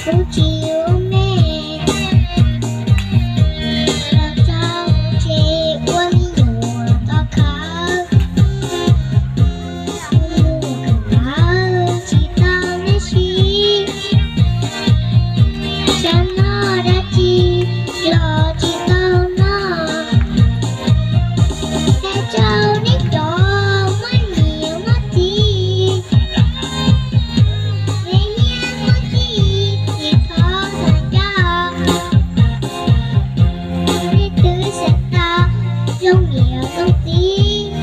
Kuv tsis ua me, los tso kuv tsev ua me nyuam tau khawv. Kuv mus kawm ntawv tsis tau neb siv, xyov noj dab tsi los tsis tau noj. Hais rau neb cov muaj niam muaj txiv, neb niam muaj txiv tsis txhob xav ncauj, neb twb xav tau zoo niam zoo txiv.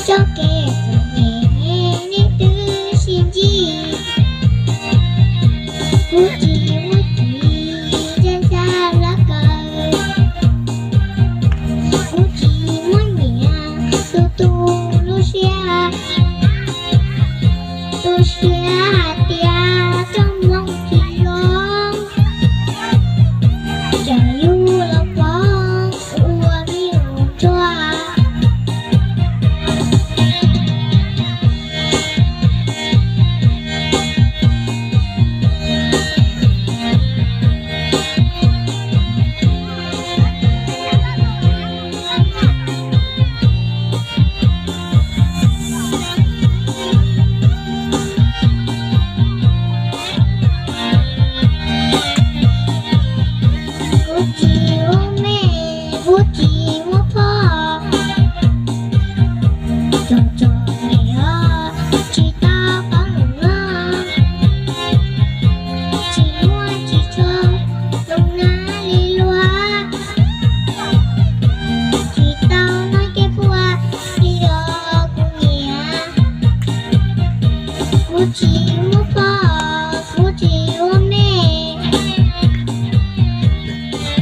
Txoj kev txom nyem neb twb sib ntsib, kuv tsis muaj txiv ntshai ntshai lawv kawg, kuv tsis muaj niam tu tu lub siab, tu siab hais tias txoj hmoo tsis zoo, tseem yug los pov ua me nyuam ntsuag. Kuv tsis ua me, kuv tsis muaj phauj, tsom tsom niam tsis tau paub lus no, tsis muaj tsis tshua zoo nab li luag, tsis tau noj cev puag li os kuv niam. Kuv tsis muaj phauj, kuv tsis ua me,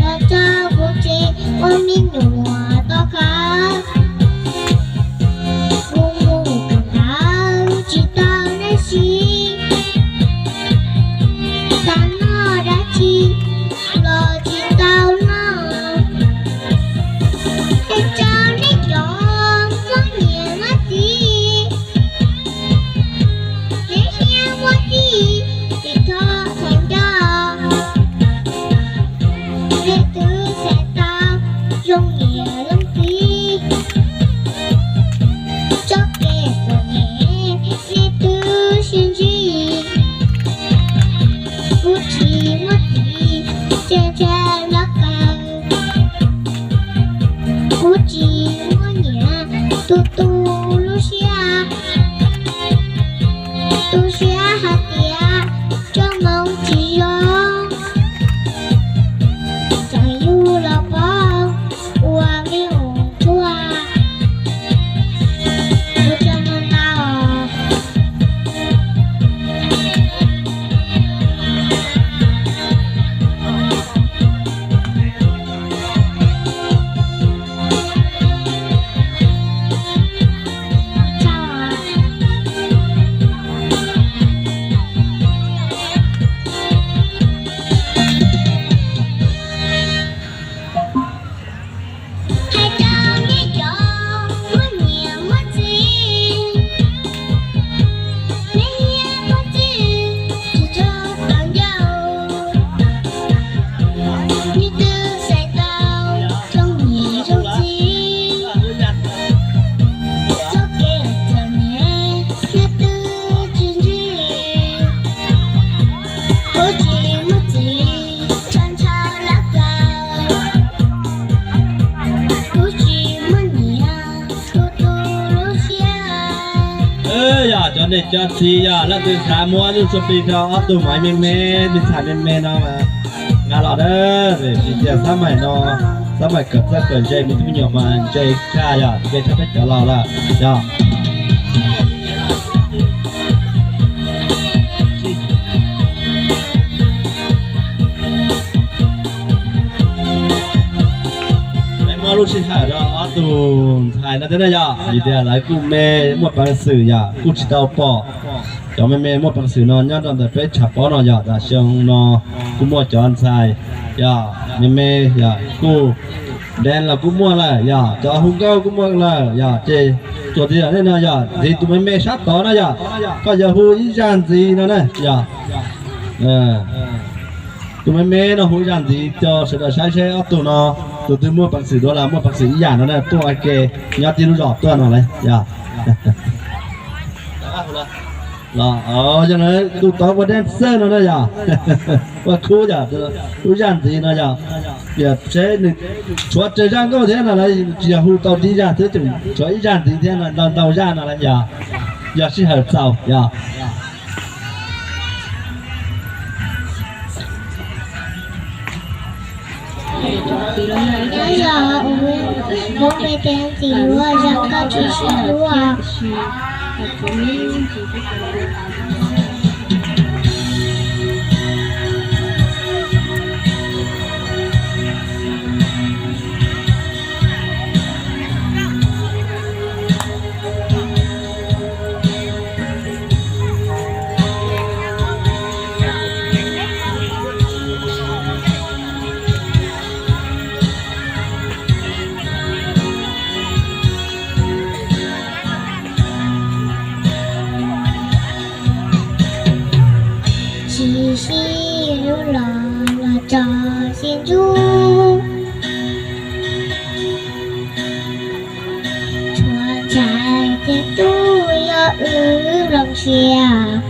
los tso kuv tsev ua me nyuam tau khawv. Kuv mus kawm ntawv tsis tau neb siv, xav noj dab tsi los tsis tau noj. Hais rau neb cov muaj niam muaj txiv, neb niam muaj txiv tsis txhob xav ncauj, neb twb xav tau zoo niam zoo txiv. Txoj kev txom nyem neb twb sib ntsib, kuv tsis muaj txiv ntshai ntshai lawv kawg, kuv tsis muaj niam tu tu lub siab, tu siab hais tias txoj hmoo tsis zoo, tseem yug los pov ua me nyuam ntsuag. Kuv tso ntau ntau. Hais rau nej cov muaj niam muaj txiv, nej niam muaj txiv tsis txhob txaus ncauj, nej twb xav tau zoo niam zoo txiv. Txoj kev txom nyem nej twb tsis ntsib, kuv tsis muaj txiv ntshai ntshai lawv kawg, kuv tsis muaj niam tu tu lub siab. Yog cov niam cov txiv yog leej twg xav muab lub txuj plig rau ob tug maiv me me, me ntxhais me me no mas nqa los na. Tsis tias xab maim no, xab maim kawm txawj kawm ntse, me tub me nyuam mas ntse tshaj yog ntse tshaj peb cov laus lawm yog. Peb muab lub sij hawm rau ob tug ntxhais no thiab na yog, vim tias lawv kuj me muaj peev xwm yog kuj tsis tau pom. Cov me me muaj peev xwm no nyob rau ntawm peb tshav pob no yog tam xyoo no kuj muaj cov ntxhais yog me me yog kuj dee los kuj muaj lawm yog cov hu nkauj kuj muaj lawm yog ces txuas ntxiv nej no yog ntxiv tus me me sab tod na yog, koj yuav hu ib zaj ntxiv no na yog. Tus me me no hu ib zaj ntxiv rau sawv daws saib seb ob tug no tus twg muaj peev xwm dua los muaj peev xwm ib yam no na, tuaj ua ke nyob tib lub zos tuaj no lawm yog. Los yog no tus tod ua dej xwb no na yog, ua khub yog, ua zaj ntxiv no yog, yog seb nws tshuav tsawg zaj nkauj thiab no lawm, tsis yog hu tau tib zaj xwb, tshuav ib zaj ntxiv thiab no, ntau ntau zaj no lawm yog, yog sij hawm txaus yog. Nyob zoo, kuv lub npe tias Ntxim Luag, zoo nkauj tsis sib hlub. Tsis sib hlub los los tso sib ntsuj, tshuav ntshai tej tub yog wb nplooj siab.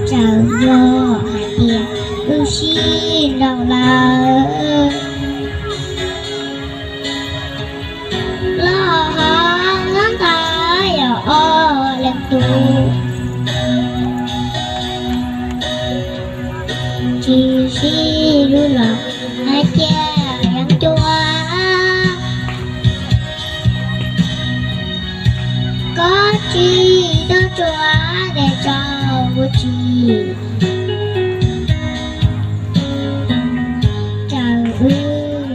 Txawm yog hais tias wb sib nrauj lawm, los ho nyob ntawd yog ob leeg tub. Tsis sib hlub los hais tias yeeb ncuab, koj tsis tau tsuav dej rau kuv tsis, txawm wb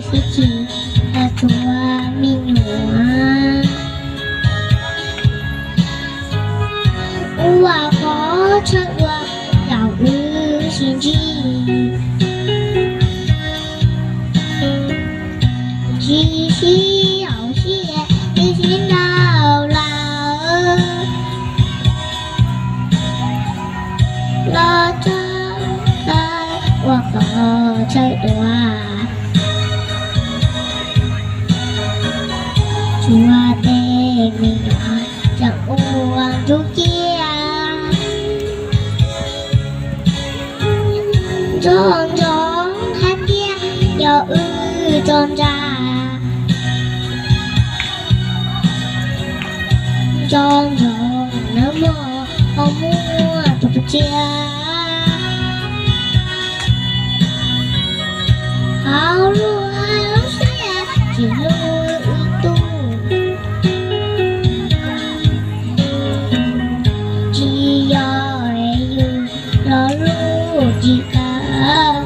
sib tsis los tsuav me nyuam. Ua qhov chaw dua los wb sib ntsib, tsis sib haum siab, tsis sib nrauj lawm, los tso ua qhov chaw dua, tsuav tej me nyuam tseem ua ntsuj ciab. Nco ntsoov hais tias yog wb tso ntsa, nco ntsoov nawb mog, ho muaj tus tsiaj. Hauv luag lub siab tsis hlub wb tug, tsis yog yus los lub tsis tawg.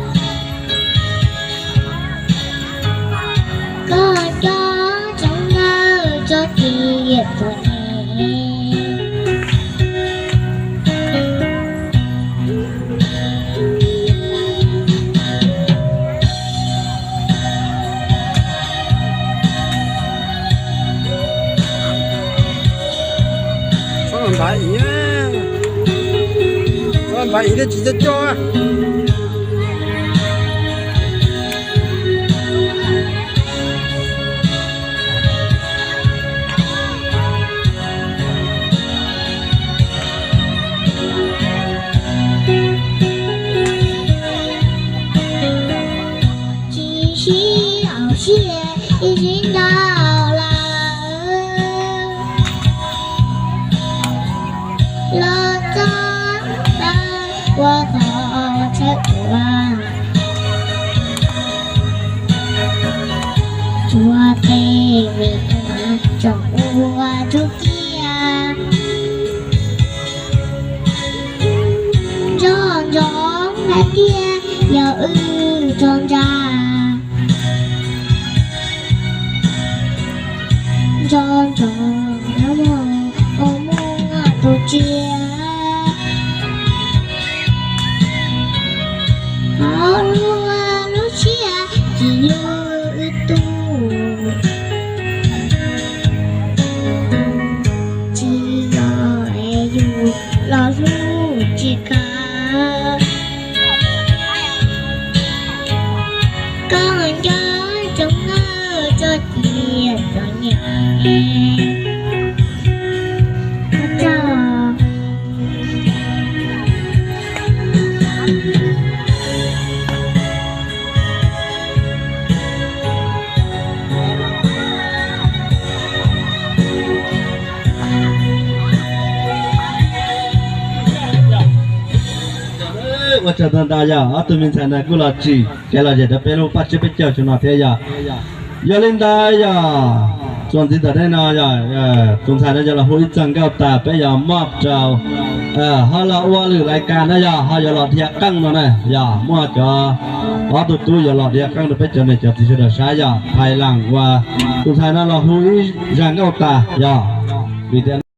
Koj cov tseem nawb tso cia txom nyem. Txhob npam ib, txhob npam ib thiaj tsis coj coj. Tsis sib haum siab, tsis sib nrauj lawm, los tso ntawm ua qhov chaw dua, tsuav tej me nyuam tseem ua ntsuj ciab. Nco ntsoov hais tias yog wb tso ntsa, nco ntsoov nawb mog, ho muaj tus tsiaj. Hauv luag lub siab tsis hlub wb tug, tsis yog es yus los Ua tsaug ntau ntau yog ob tug me ntxhais no kuj los tsim kev lom zem rau peb lub paj tsiab peb caug xyoo no thiab yog. Yog li ntawd yog txuas ntxiv tom ntej no yog tus ntxhais no yog los hu ib txog nkauj tas peb yog muab rau ho los ua lwm lais kas na yog ho yuav los dhia qeej no na yog muaj cov ob tug tub yuav los dhia qeej rau peb cov niam cov txiv sawv daws saib yog hais leej uas tus ntxhais no los hu ib zag nkauj tas yog vim tias